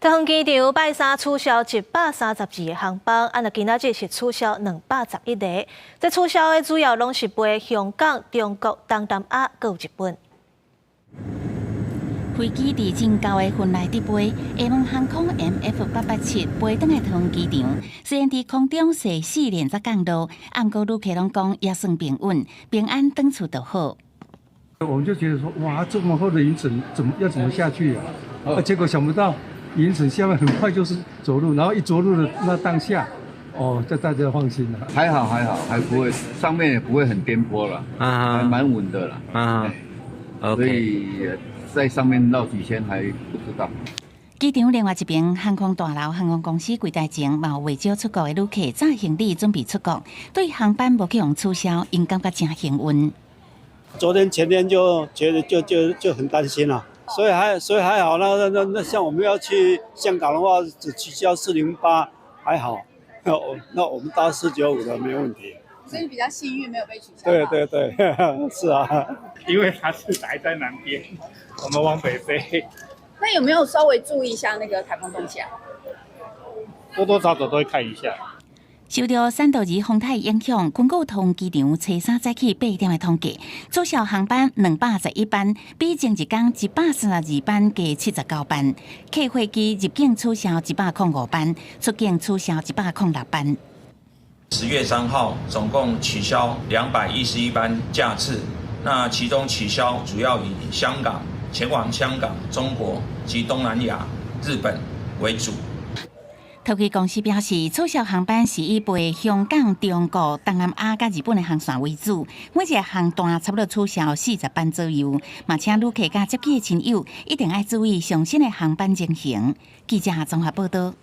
桃園機場拜三取消132個航班，啊，若今仔日是取消211個。這取消的主要攏是飛香港、中國、東南亞閣有日本。飛機佇真厚的雲內底飛，廈門航空 MF 887飛轉來桃園機場。雖然佇空中踅四連才降落，毋過旅客攏講也算平穩，平安轉厝就好。我們就覺得說，哇，這麼厚的雲層，怎麼要怎麼下去啊？啊，結果想不到雲層下面很快就是着陸，然後一着陸的那當下，哦，這大家放心了。還好還好，還不會上面也不會很顛簸了，啊，還蠻穩的啦。啊，所以在上面繞幾圈還不知道。機場另外一邊，航空大樓航空公司櫃台前，嘛有袂少出國的旅客紮行李準備出國，對航班無去予取消，𪜶感覺誠幸運。昨天前天就覺得就很擔心了，所以還好，那像我們要去香港的話，只取消408，還好，那我們搭495的沒問題。所以比較幸運，沒有被取消。對對對，是啊。因為它是來在南邊，我們往北飛。那有沒有稍微注意一下那個颱風動向？多多少少都會看一下。受著山道爾風颱影響，根據桃園機場初三早起8點的統計，取消航班211班，比前一工132班加79班。客貨機入境取消105班，出境取消106班。10月3號，總共取消211班架次，那其中取消主要以香港前往香港、中國及東南亞、日本為主。桃機公司表示，取消航班是以飛香港、中國、東南亞佮日本的航線為主，每一個航段差不多取消40班左右。嘛，請旅客佮接機的親友一定愛注意上新的航班情形。記者綜合報道。